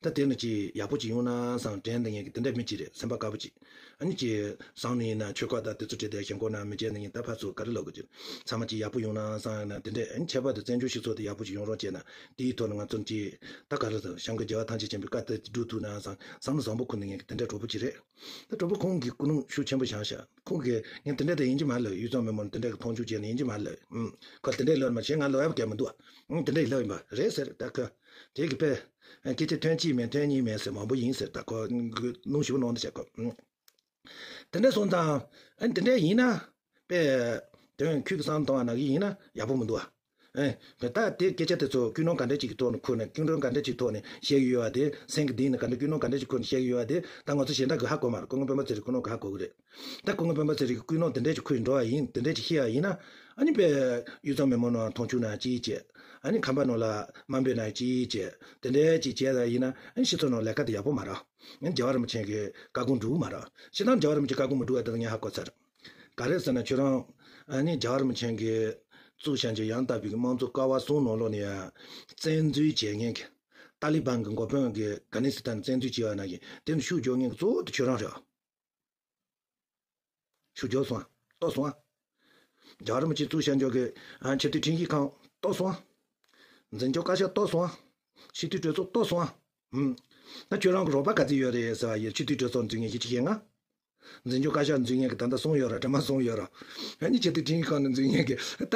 ད་དེ་ནི་ཅིག་ཡག་པོ་ཅིག་ཡོང་ན་བསམ་དྲན་འདུག་ངས། དེ་འདྲ་མི་ཅིག་རེད། སེམས་པ་དཀར་པོ་ཅིག་ཨ་ནི་ཅིག་བཟང་ནི་ཡིན་ན་ཆོལ་ཁ་དང་དེ་ཚོ་བྲལ་ཏེ་ཞེན་ཁོག་ནང་མི་བྱེད་ནི་ཡིན། ད་ཕར་ཚུར་ག་རེ་ལབ་དགོས་ཀྱི་ཚང་མ་ཅིག་ཡག་པོ་ཡོང་ན་བསམ་ཡོད་ན། དེ་འདྲ་ཨ་ནི་ཁྱད་པར་དུ་བཙན་བྱོལ་སྤྱི་ཚོགས་དེ་ཡག་པོ་ཅིག་ཡོང་རོགས་བྱས་ན། དེའི་ཐོག་ནས་ང་ཚོ་ཅིག་ད་ག་རེ་ཟེར། གཞུང་གི་རྒྱལ་བ་ཐམས་ཅད་མཁྱེན་པའི་བཀའ་དེ་སྒྲུབ་ཐུབ་ན་བསམ་བསམ་བློ་བཟང་པོ་འཁོར་འདུག་ངས། དེ་འདྲ་གྲོགས་པོ་ཅིག་རེད། ད་གྲོགས་པོ་ཁོང་གི་ཀུན་སློང་ཤུགས་ཆེན་པོ་བཞག་ཤག་ཁོང་གིས་ངས་དེ་འདྲ་དེ་ཡིན་གྱི་མ་ལབ། དབུས་གཙང་མི་མང་དེ་འདྲ་གི་མཐོང་ཆུང་བྱས་ནས་ཡིན་གྱི་མ་ལབ། ཨུམ། ཁོ་དེ་འདྲ་ལབ་མ་བྱས་ང་ལབ་ཡག་གལ་མི་འདུག་ཨ། ཨུམ། དེ་འདྲ་ཡིན་ལབ་ཡིན་པ་རེད་ཟེར། ད་ཁོ་དེ་གི་དཔེ་སྐད་ཆ་ཐོན་གཅིག་མེད་ཐོན་གཉིས་མེད་ཟེར་མང་པོ་ཡིན་ཟེར། ད་ཁོ་ཀུན་སློང་ཞིབ་པོ་གནང་འདུག་བྱས་ཁོ། ཨུམ། དེ་འདྲ་སོང་ཙང་ཨ་ནི་དེ་འདྲ་ཡིན་ན། དཔེ་དོན་ཁྱོད་ཀྱི་བསམ་བཏང་བ་ནང་བཞིན་ཡིན་ན་ཡག་པོ་མི་འདུག་ཨ། ཨེ། ད་དེ་སྐད་ཆ་དེ་ཚོ་ཀུན་སློང་ག་འདྲ་ཅིག་གི་ཐོག་ནས་ཁུར་ནས་ཀུན་སློང་ག་འདྲ་ཅིག་ཐོག་ནས་བཤད་ཀྱི་ཡོད་པ་དེ། སེམས་ཀྱི་གཏིང་ནས་ག་འདྲ་ཀུན་སློང་ག་འདྲ་ཅིག་ཁུར་ནས་བཤད་ཀྱི་ཡོད་པ་དེ་ད་ང་ཚོ་གཞན་དག་གིས་ཧ་གོ་མ་རེད། ཁོ་ང་སྤེན་པ་ཚེ་རིང་ཀུན་སློང་གིས་ཧ་གོ་གི་རེད། ད་ཁོ་ང་སྤེན་པ་ཚེ་རིང་གི་ཀུན་སློང་དེ་འདྲ་ཅིག་ཁུར་འགྲོ་བ་ཡིན། དེ་འདྲ་ཅིག་བཤད་པ་ཡིན་ན། ཨ་ནི་དཔེ་དབུས་གཙང་མི་མང་ནང་མཐོང་ཆུང་ན་ཅིག་བྱས། ཨ་ནི་ཁམས་པ་ནང་ལ་དམའ་འབེབས་ན་ཅིག་བྱས། དེ་འདྲ་ཅིག་བྱས་པ་ཡིན་ན། ཨ་ནི་སྤྱི་ཚོགས་ནང་ལས་ཀ་དེ་ཡག་པོ་མ་རག་ཨ་ནི་རྒྱལ་བ་རིན་པོ་ཆེ་གི་བཀའ་དགོངས་འགྲུབ་མ་རག་སྤྱིར་བཏང་རྒྱལ་བ་རིན་པོ་ཆེའི་བཀའ་དགོངས་མ་འགྲུབ་པ་དེ་ངས་ཧ་གོ་ཚར། ག་རེ་ཟེར་ན་ཁྱོད་རང་ཨ་ནི་རྒྱལ་བ་རིན་པོ་ཆེ་གིས་གཙུག་བྱང་ཆུབ་ཡང་དག་པའི་དམངས་གཙོ་ཀ་བ་གསུམ་ནང་ལོགས་ནས་ཡང་བཙན་འཛུལ་བྱེད་མཁན་གྱི། ཏཱ་ལི་བན་གྱི་འགོ་དཔོན་གྱིས་གྷ་ནི་སི་ཐན་བཙན་འཛུལ་བྱས་པ་ནང་བཞིན་དེ་ནི་ཤུགས་རྒྱག་མཁན་གྱི་གཙོ་བོ་དེ་ཁྱོད་རང་རེད། ཤུགས་རྒྱག་སོང་། གཏོར་སོང་། རྒྱལ་བ་རིན་པོ་ཆེ་གཙུག་བྱང་ཆུབ་ཀྱི་ཨ་ཆེས་མཐོའི་ཁྲིམས་ཞིབ་ཁང་གཏོར་སོང་། འཛིན་སྐྱོང་བཀའ་ཤག་གཏོར་སོང་། སྤྱི་འཐུས་གྲོས་ཚོགས་གཏོར་སོང་། ཧུམ། ད་ཁྱོད་རང་གི་རོགས་པ་ག་ཚོད་ཡོད་རེད་ཟེར་བ་ཡིན། སྤྱི་འཐུས་གྲོས་ཚོགས་འཛུལ་མཁན་བཞི་བཅུ་ཞེ་ལྔ། འཛིན་སྐྱོང་བཀའ་ཤག་འཛུལ་མཁན་གྱི་ད་ལྟ་གསུམ་ཡོད་ར། སྒྲོལ་མ་གསུམ་ཡོད་ར། ཨ་ནི་ཆེས་མཐོའི་ཁྲིམས་ཞིབ་ཁང་ནས་འཛུལ་མཁན་གྱི་ད་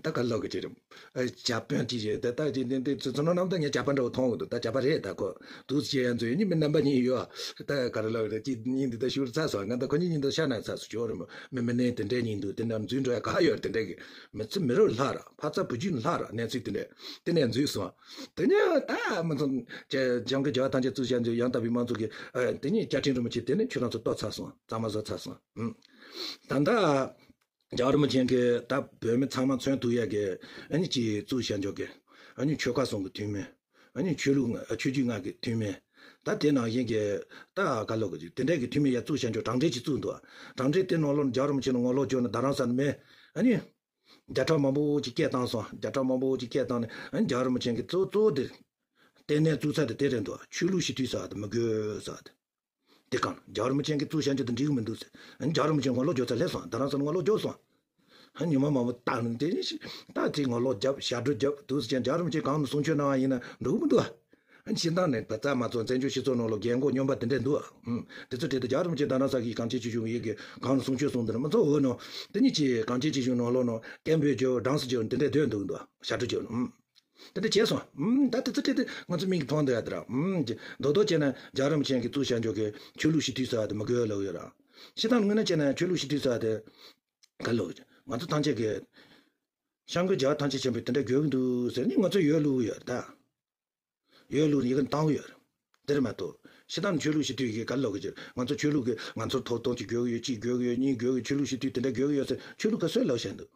ད་ག་ལབ་དགོས་ཀྱི་རེད། ཨ། ཇག་དཔོན་ཅིག་རེད། ད་ད་དེ་དེ་དེ་ཚོ་ཚོ་ནང་ནམ་ད་ངས་ཇག་པ་འདྲ་བོ་མཐོང་གི་འདུག་ད་ཇག་པ་རེད། ད་ཁོ་འདུག་སེ་བྱས་ཡ་འཛུལ་ཡ་ནི་མི་རྣམ་པ་གཉིས་ཡོད་ཨ། ད་ག་རེ་ལབ་རེད། ཅིག་སྙིང་འདི་ད་ཤུར་ཚ་སོང་། ང་ད་ཁོ་གཉིས་གཉིས་འདི་ཤ་ན་ཚ་སོང་། ཇོ་རེད་མོ། མི་མི་ནས་དེ་འདྲས་གཉིས་འདུག་དེ་འདྲ་འཛུལ་འགྲོ་ཡ་ག་ཡོད་རེད། དེ་འདྲས་གི་མི་ཚེ་མི་རབས་ལྷག་ར། ཕ་ཚ་བུ་རྒྱུད་ལྷག་ར། གནས་ཚུལ་དེ་འདྲས་དེ་ནས་འཛུལ་སོང་། དེ་ནས་ད་མི་ཚོ་ཇོ་ཇོ་གི་རྒྱལ་བ་ཐམས་ཅད་གཙུག་བྱང་ཆུབ་ཡང་དག་པའི་དམངས་གཙོ་གི་ཨ་དེ་ཉིད་བཅའ་ཁྲིམས་རིན་པོ་ཆེ་དེ་ནས་ཁྱོད་རང་ཚོ་གཏོར་ཚར་སོང་། གཙང་མ་བཟོ་ཚར་སོང་། ཨུམ། ད་ལྟ། རྒྱལ་བ་རིན་པོ་ཆེ་གིས་ད་བོད་མི་ཚང་མ་མཚོན་ཐུབ་ཡ་གི་ཨ་ནི་ཅིག་གཙུག་བྱང་ཆུབ་ཀྱི་ཨ་ནི་ཆོལ་ཁ་གསུམ་གྱི་འཐུས་མི། ཨ་ནི་ཆོས་ལུགས་ལྔ་ཆོས་བརྒྱུད་ལྔ་གི་འཐུས་མི། ད་དེ་ནང་བཞིན་གྱི་ད་ག་ལབ་དགོས་ཀྱི་དེ་འདྲའི་གི་འཐུས་མི་ཡ་གཙུག་བྱང་ཆུབ་གྲངས་འདྲེན་ཅིག་བཙུགས་འདུག་གྲངས་འདྲེན་དེ་ནང་ལོགས་རྒྱལ་བ་རིན་པོ་ཆེ་ལ་ངོ་ལོག་བྱུང་ནས་རྡ་རམ་ས་ལ་མི་ཨ་ནི་བརྒྱ་ཕྲག་མང་པོ་ཅིག་སྐད་བཏང་སོང་། བརྒྱ་ཕྲག་མང་པོ་ཅིག་སྐད་བཏང་ནས་ཨ་ནི་རྒྱལ་བ་རིན་པོ་ཆེ་གི་གཙོ་གཙོ་བོ་དེ་ལྟེ་གནས་བཙུགས་ས་དེ་དེ་རེད་འདུག་ཆོས་ལུགས་ཞི་མཐུན་ཟེར་བ་དེ་མི་དགོས་ཟེར་བ་དེ། དེ་གང་རྒྱལ་བ་རིན་པོ་ཆེ་གི་གཙུག་བྱང་ཆུབ་དང་འགྲིག་གི་མི་འདུག་ཟེར། རྒྱལ་བ་རིན་པོ་ཆེ་ངོ་ལོག་རྒྱོབ་ས་སླེབས་སོང་། རྡ་རམ་ས་ལ་ངོ་ལོག་རྒྱོབ་སོང་། ཉི་མ་མང་པོ་བཏང་ནས་དེ་ནས་ད་དེ་ངོ་ལོག་རྒྱབ་ཞབས་བྲོ་རྒྱབ་འདུག་ཟེར་ཀྱང་རྒྱལ་བ་རིན་པོ་ཆེ་གང་ནས་གསུང་ཆོས་གནང་བ་ཡིན་ན་འགྲིག་གི་མི་འདུག་ཨ་ནི་སྤྱིར་བཏང་ནས་ད་ལྟ་མ་ཚོ་བཙན་བྱོལ་སྤྱི་ཚོགས་ནང་ལ་རྒན་གོག་སྨྱོན་པ་དེ་འདྲས་འདུག་ཨ། ཨུམ། དེ་ཚོ་དེ་ལྟར་རྒྱལ་བ་རིན་པོ་ཆེ་རྡ་རམ་ས་ལ་གི་གངས་ཅན་སྐྱིད་གཤོངས་ཡི་གེ་གང་ལ་གསུང་ཆོས་གསུངས་དེ་ནི་མི་ཚོ་འོ་ནོ། དེ་ཉིད་ཀྱི་གངས་ཅན་སྐྱིད་གཤོངས་ནང་ལོགས་ནང་སྐད་འབོད་རྒྱབ་སྦྲང་རྩི་རྒྱབ་དེ་འདྲས་སྡོད་འདུག་འདུག་ཞབས་བྲོ་རྒྱབ་ནས། ཨུམ། དེ་འདྲས་བྱས་སོང་། ཨུམ། ད་དེ་ཚོ་དེ་དེ་ང་ཚོ་མིག་གིས་མཐོང་བསྡད་ཡ་དེ་ར། ཨུམ། རྡོག་རྡོག་བྱས་ན་རྒྱལ་བ་རིན་པོ་ཆེ་གིས་གཙོ་བྱས་འཇོག་གི་ཆོས་ལུགས་སྤྱི་འཐུས་ཟེར་བ་དེ་མི་དགོས་ལབ་ཡོད་ར། སྤྱིར་བཏང་དངོས་གནས་བྱས་ན་ཆོས་ལུགས་སྤྱི་འཐུས་ཟེར་བ་དེ་ག་ལོག་ང་ཚོ་ཐམས་ཅད་ཀྱིས་སྐྱབས་མགོན་རྒྱལ་བ་ཐམས་ཅད་མཁྱེན་པའི་དེ་འདྲ་དགོས་ཀྱི་འདུག་ཟེར་ནས་ང་ཚོ་ཡོད་ལུགས་ཡོད་ད། ཡོད་ལུགས་ཡི་གེ་བཏང་གི་ཡོད་རེད། དེ་རེད་མ་གཏོགས་སྤྱིར་བཏང་ཆོས་ལུགས་སྤྱི་འཐུས་ཀྱིས་ག་ལོག་གི་ཅིག་ང་ཚོ་ཆོས་ལུགས་ཀྱི་ང་ཚོར་ཐོབ་ཐང་ཅིག་དགོས་ཀྱི་ཡོད། གཅིག་དགོས་ཀྱི་ཡོད། གཉིས་དགོས་ཀྱི་ཡོད། ཆོས་ལུགས་སྤྱི་འཐུས་དེ་འདྲ་དགོས་ཀྱི་ཡོད་ཟེར་ཆོས་ལུགས་ག་ཚོད་ལབ་བཞིན་འདུག་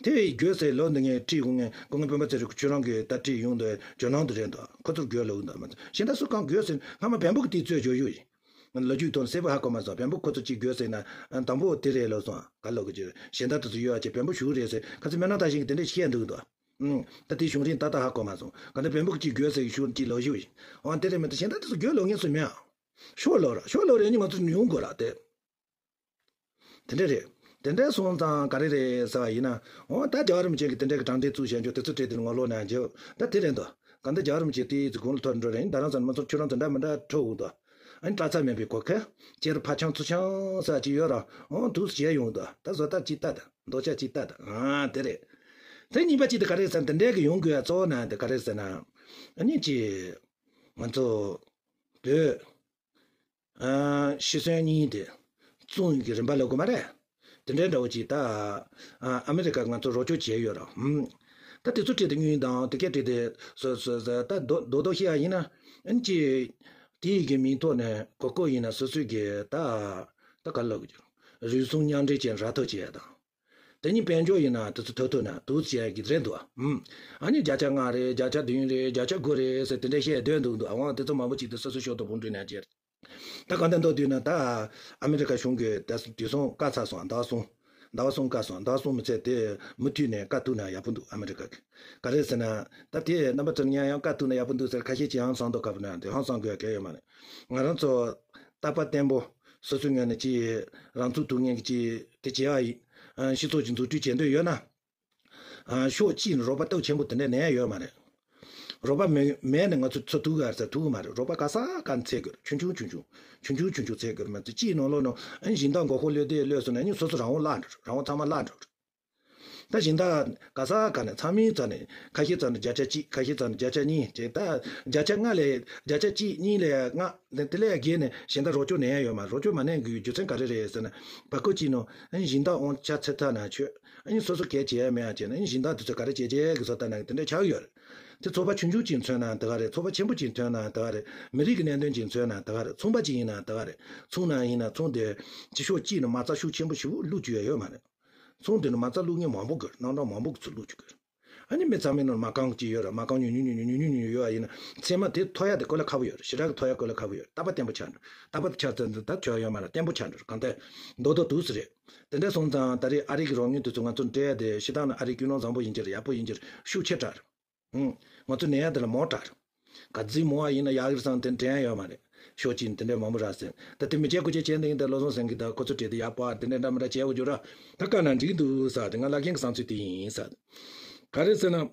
དེ་ཡི་དགོས་ཟེར་ལོ་འདི་ངས་བྲིས་ཡོང་ངས་སྐུ་ངོ་སྤེན་པ་ཚེ་རིང་ཁྱོད་རང་གིས་ད་བྲིས་ཡོང་དུས་ཇོ་ནང་དུ་རེད་འདུག་ཁོ་ཚོར་དགོས་ལོ་འདུག་མ་གཞན་དག་སུ་གང་དགོས་ཟེར་སྔ་མ་བོན་པོ་གི་དུས་ཚོད་བརྗོད་ཡོད་ཡིན། ལོ་རྒྱུས་ཐོག་ནས་གསལ་པོ་ཧ་གོ་མ་སོང་། བོན་པོ་ཁོ་ཚོ་གཅིག་དགོས་ཟེར་ན་དང་པོ་དེ་རེད་ལབ་སོང་། ག་ལོག་གི་ཅིག་གཞན་དག་དེ་ཚོ་ཡོད་ཨ་ཅེ་བོན་པོ་ཞུགས་རེད་ཟེར་ཁ་ཚིག་སྨོན་ལམ་བཏབ་བཞིན་གི་དེ་འདྲས་བཤད་འདུག་འདུག་ད་དེའི་བྱུང་རིམ་ཏག་ཏག་ཧ་གོ་མ་སོང་། ག་འདྲ་བོན་པོ་གཅིག་དགོས་ཟེར་གི་ཞུ་གཅིག་ལོ་ཞུ་ཡིན། འོ་དེ་རེད་མི་འདུག་གཞན་དག་དེ་ཚོ་དགོས་ལོ་ངེས་སུ་མེད་ཨ། ཤོར་ལོ་ར་ཤོར་ལོ་རེད་ནི་ང་ཚོ་ཉུང་དགོས་ར་དེ། དེ་འདྲ་རེད། དེ་འདྲ་སོང་ཙང་ག་རེ་རེད་ཟེར་བ་ཡིན་ན། འོ་ད་རྒྱལ་བ་རིན་པོ་ཆེ་གི་དེ་འདྲ་གི་དྲང་བདེན་བཙུགས་བཞག་རྒྱུ་དེ་ཚོ་བྲིས་དེ་ངོ་ལོག་ན་འཇོག་ད་དེ་རེད་འདུག་ག་འདི་རྒྱལ་བ་རིན་པོ་ཆེ་དེའི་ཚེ་དགུང་ལ་ཐོར་འགྲོ་རེད། ད་རང་ཚོ་མི་ཚོ་ཁྱོད་རང་ཚོ་འདྲ་མི་འདྲ་ཁྲོ་འུ་འདུག་ཨ་ནི་སྐྲ་ཚ་མེད་པའི་གོ་ཁ། སྤྱིར་ཕ་ཆང་ཚུ་ཆང་ཟེར་གྱི་ཡོད་ར། འོ་འདུག་སེ་བྱས་ཡོང་འདུག་ད་བཟོ་ལྟ་ཅིག་ལྟ་ད་མདོག་ཆ་ཅིག་ལྟ་ད་ཨ་དེ་རེད། དེ་གཉིས་པ་ཅིག་དེ་ག་རེ་ཟེར་ན་དེ་འདྲའི་གི་ཡོང་དགོས་ཡ་གཙོ་བོ་ན་དེ་ག་རེ་ཟེར་ན། ཨ་ནི་ཅི། ང་ཚོ། བོད། ཨ། ཤི་གསོན་གཉིས་དེ། བཙོང་ཡིན་གྱི་རིམ་པ་ལབ་དགོས་མ་རེད། དེ་འདྲའི་འདྲ་བོ་ཅིག་ད། ཨ། ཨ་མི་རི་ཀ་ང་ཚོ་རོགས་སྐྱོར་བྱས་ཡོད་ར། ཧུམ། ད་དེ་ཚོ་བྲིས་ཏེ་དངུལ་དང་དེ་སྐད་བྲིས་ཏེ་སོ་སོ་སོ་ད་རྡོག་རྡོག་རྡོག་བཤད་ཡ་ཡིན་ན། ཨ་ནི་ཅི། དེ་ཡི་གི་མིང་ཐོག་ནས་གོ་སྐབས་ཡིན་ན་སོ་སོའི་གི་ད། ད་ག་ལབ་དགོས་ཀྱི། རུལ་སུངས་མཉམ་འབྲེལ་བྱས་ར་ཐོ་བྱས་ཡ་དང་། དེ་གཉིས་དཔལ་འབྱོར་ཡིན་ན་དེ་ཚོ་ཐོབ་ཐུབ་ན་འདུག་ཟེར་གྱི་རེད་འདུག་ཨ། ཨ་ནི་བརྒྱ་ཆ་ལྔ་རེད། བརྒྱ་ཆ་བདུན་རེད། བརྒྱ་ཆ་དགུ་རེད་ཟེར་དེ་འདྲ་བཤད་སྡོད་འདུག་འདུག་ཨ་འོང་དེ་ཚོ་མང་པོ་ཅིག་དེ་སོ་སོའི་ཕྱོགས་དུ་བུང་འདྲེན་ནས་བྱས། ད་གང་ལྟར་མདོར་བསྡུས་ན་ད་ཨ་མི་རི་ཀ་གཞུང་གིས་ད་དུས་སང་བཀག་ཚར་སོང་། ཟླ་བ་གསུམ། ཟླ་བ་གསུམ་བཀག་སོང་། ཟླ་བ་གསུམ་མི་ཚད་དེ་མུ་མཐུད་ནས་བཀག་ཐུབ་ན་ཡག་པོ་འདུག་ཨ་མི་རི་ཀ་གི་ག་རེ་ཟེར་ན། ད་དེ་རྣམ་པ་ཚོ་ནི་ཡང་ཡང་བཀག་ཐུབ་ན་ཡག་པོ་འདུག་ཟེར་ཁ་ཤས་ཀྱིས་ཧང་སང་མདོག་ཁ་པོ་ན་དེ་ཧང་སང་དགོས་གལ་ཡོད་མ་རེད། ང་རང་ཚོ་རྟག་པ་བརྟན་པོ་སོ་སོའི་ངོས་ནས་ཀྱི་རང་ཚུགས་ཐུབ་མཁན་གྱི་དེ་བྱེད་ཡ་ཡིན། སྤྱི་ཚོགས་ཀྱི་འཛུགས་སྐྲུན་བྱེད་འདོད་ཡོད་ན། ཕྱོགས་གཅིག་ནས་རོགས་པ་སྟོབས་ཆེན་པོ་དེ་འདྲ་ནས་ཡོད་མ་རེད། རོགས་པ་མེད་མེད་ནས་ང་ཚོ་ཚུགས་ཐུབ་ག་ཟེར་ཐུབ་གི་མ་རེད། རོགས་པ་ག་ས་ག་ནས་འཚོལ་དགོས་རེད། ཆུང་ཆུང་ཆུང་ཆུང་ཆུང་ཆུང་ཆུང་ཆུང་འཚོལ་དགོས་རེད། མ་ཚད་གཅིག་ནང་ལོགས་ནང་ཨ་ནི་སྦྱིན་བདག་མགོ་སྐོར་གློད་དེ་གློད་སོང་ན་ཨ་ནི་སོ་སོ་རང་དབང་བརླག་འགྲོ་རེད། རང་དབང་ཚང་མ་བརླག་འགྲོ་རེད། ད་སྦྱིན་བདག་ག་ས་ག་ནས་ཚང་མའི་རྩ་ནས་ཁ་ཤས་རྩ་ནས་བརྒྱ་ཆ་གཅིག་ཁ་ཤས་རྩ་ནས་བརྒྱ་ཆ་གཉིས་བྱས། ད་བརྒྱ་ཆ་ལྔ་ལས་བརྒྱ་ཆ་གཅིག་གཉིས་ལས་ལྔ་དེ་དེ་ལས་བརྒལ་ནས་གཞན་དག་རོགས་སྐྱོར་ནས་ཡོད་མ་རེད། རོགས་སྐྱོར་མ་གནང་དགོས་རྒྱུ་མཚན་ག་རེ་རེད་ཟེར་ན། བར་སྐབས་གཅིག་ནང་ཨ་ནི་སྦྱིན་བདག་དབང་ཆ་ཚད་ཐག་ན་ཆོད། ཨ་ནི་སོ་སོ་གལ་ཆེ་ཡ་མེད་ཡ་བྱས་ན་ཨ་ནི་སྦྱིན་བདག་དེ་ཚོ་ག་རེ་བྱས་བྱས་གི་བཟོ་ལྟ་ན་དེ་འདྲ་ཆགས་ཡོད་རེད། དེ་ཚོགས་པ་ཆུང་ཆུང་གཅིག་མཚོན་ན་དེ་ག་རེད། ཚོགས་པ་ཆེན་པོ་གཅིག་མཚོན་ན་དེ་ག་རེད། མི་རིགས་ཀྱི་གནད་དོན་གཅིག་མཚོན་ན་དེ་ག་རེད། ཚོང་པ་གཅིག་ཡིན་ན་དེ་ག་རེད། ཚོང་ནང་ཡིན་ན་ཚོང་དེ་ཕྱི་ཕྱོགས་གཅིག་ནས་མ་རྩ་ཤུགས་ཆེན་པོ་ཞིག་བླུགས་རྒྱུ་ཡ་ཡོད་མ་རེད། ཚོང་དེ་ནི་མ་རྩ་བླུགས་མཁན་མང་པོ་དགོས། རྣམ་གྲངས་མང་པོ་གི་ཚུར་བླུགས་བཅུག་གི་རེད། ཨ་ནི་མི་ཚང་མའི་ནང་མ་རྐང་གཅིག་ཡོད་ར། མ་རྐང་ཉུང་ཉུང་ཉུང་ཉུང་ཉུང་ཉུང་ཉུང་ཡོད་ཨ། ཡིན་ན་ཚད་མ་དེ་ཐོབ་ཡ་དེ་དཀའ་ལས་ཁག་པོ་ཡོད་ར། ཞེ་དྲག་གི་ཐོབ་ཡ་དཀའ་ལས་ཁག་པོ་ཡོད་ར། རྟག་པ་བརྟན་པོ་ཆགས་འགྲོ། རྟག་པ་ཆགས་ཚར་ན་ད་ཆོག་ཡོད་མ་ར། བརྟན་པོ་ཆགས་འགྲོ། གང་ལྟར་རྡོག་རྡོག་འདུག་སེ་རེད། དེ་འདྲ་སོང་ཙང་ད་རེས་ཨ་རི་གི་རོགས་དངུལ་དེ་ཚོ་ང་ཚོ་སྤྲད་ཡ་དེ་སྤྱིར་བཏང་ནས་ཨ་རིའི་ཀུན་སློང་བཟང་པོ་ཡིན་གྱི་རེད། ཡག་པོ་ཡིན་གྱི་རེད། ཤུགས་ཆེ་དྲགས་རེད། ཨང་། ང་ཚོ་ནད་ཡག་དེ་ལ་མོ་དྲགས་རེད། ག་ཚོད་མོ་བ་ཡིན་ན་ཡག་གི་རེད་བསམ་དེ་དྲན་ཡོད་མ་རེད། ཕྱོགས་གཅིག་ནས་དེ་འདྲའི་མང་པོ་རག་ཟེར། ད་དེ་མི་བྱེད་དགུ་བྱེད་བྱས་འདི་ཡིན་ད་བློ་བཟང་སེང་གེ་ད་ཁོ་ཚོ་བྲིས་ཏེ་ཡག་པོ་དེ་འདྲའི་འདྲ་མི་འདྲ་བྱས་འོ་རྒྱུ་ར། ད་དཀའ་ན་འགྲིག་འདུག་ས་དེ་ང་ལ་མཁན་གྱི་བསམ་ཚུལ་དེ་ཡིན་ས། ག་རེ་ཟེར་ན།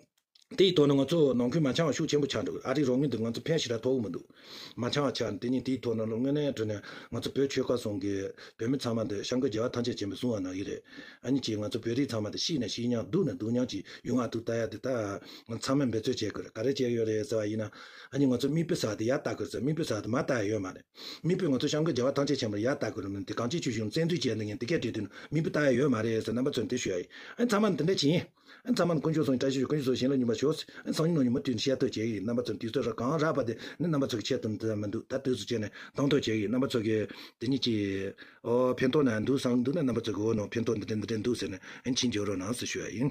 དེའི་ཐོག་ནས་ང་ཚོ་ནང་ཁུལ་མ་འཆམ་པ་ཤུགས་ཆེན་པོ་ཆགས་འགྲོ། ཨ་རིའི་རོགས་དངུལ་འདི་ང་ཚོ་ཕན་ཞེ་དྲག་ཐོགས་ཀྱི་མི་འདུག་མ་འཆམ་པ་ཆགས་ནས་དེ་ཉིད་དེའི་ཐོག་ནས་ལོ་དངོས་གནས་དྲན་ནས་ང་ཚོ་བོད་ཆོལ་ཁ་གསུམ་གྱི་བོད་མི་ཚང་མ་འདི་སྐྱབས་མགོན་རྒྱལ་བ་ཐམས་ཅད་མཁྱེན་པས་གསུང་བ་ནང་བཞིན་རེད། ཨ་ནི་ཅིག་ང་ཚོ་བོད་རིགས་ཚང་མ་འདི་ཤི་ན་ཤི་མཉམ་སྡུག་ན་སྡུག་མཉམ་གྱི་ཡོང་བ་ཐུག་ལྟ་ཡ་འདི་ད་ཚང་མས་འབད་རྩོལ་བྱེད་དགོས་རེད། ག་རེ་བྱེད་ཡོད་རེད་ཟེར་བ་ཡིན་ན། ཨ་ནི་ང་ཚོ་མིག་དཔེ་ཟེར་བ་འདི་ཡར་ལྟ་དགོས་རེད་ཟེར། མིག་དཔེ་ཟེར་བ་འདི་མར་ལྟ་ཡ་ཡོད་མ་རེད། མིག་དཔེ་ང་ཚོ་སྐྱབས་མགོན་རྒྱལ་བ་ཐམས་ཅད་མཁྱེན་པ་ལ་ཡར་ལྟ་དགོས་རེད། འདི་གངས་ཅན་ཆོས་གཞུང་བཙན་འཛུལ་བྱས་འདི་ངས་འདི་སྐད་བྲིས་དུས་ན་མིག་དཔེ་ལྟ་ཡ་ཡོད་མ་རེད་ཟེར་རྣམ་པ་ཚོར་འདི་ཞུ་ཡ་ཡིན། ཨ་ནི་ཚང་མ་འདི་འདྲ་བྱེད་ཡིན། ཨ་ནི་ཚང་མ་དཀོན་མཆོག་གསུམ་བཀྲ་ཤིས་ཤོག་དཀོན་མཆོག་གསུམ་བྱིན་རླབས་ཉི་མ་ཤོག་ཨ་ནི་སང་ཉིན་ནང་ཉི་མ་དུས་ནས་བཤད་ཐུབ་བྱེད་ཀྱི་ཡིན། རྣམ་པ་ཚོ་དུས་ཚོད་ར་གང་རག་པ་དེ་ནི་རྣམ་པ་ཚོ་གི་ཆེད་དུ་འདི་མི་འདུག་ད་དུས་སུ་བྱས་ནས་གཏོང་ཐུབ་བྱེད་ཀྱི་ཡིན། རྣམ་པ་ཚོ་གི་དེ་ཉིད་ཀྱི་ཨོ་ཕན་ཐོགས་ན་འདུག་བསམ་འདུག་ན་རྣམ་པ་ཚོ་གི་འོ་ནོ་ཕན་ཐོགས་འདི་འདྲ་འདི་འདྲ་འདུག་ཟེར་ནས་ཨ་ནི་ཕྱིན་འཇོག་རོགས་གནང་ཟེར་ཞུ་ཡ་ཡིན།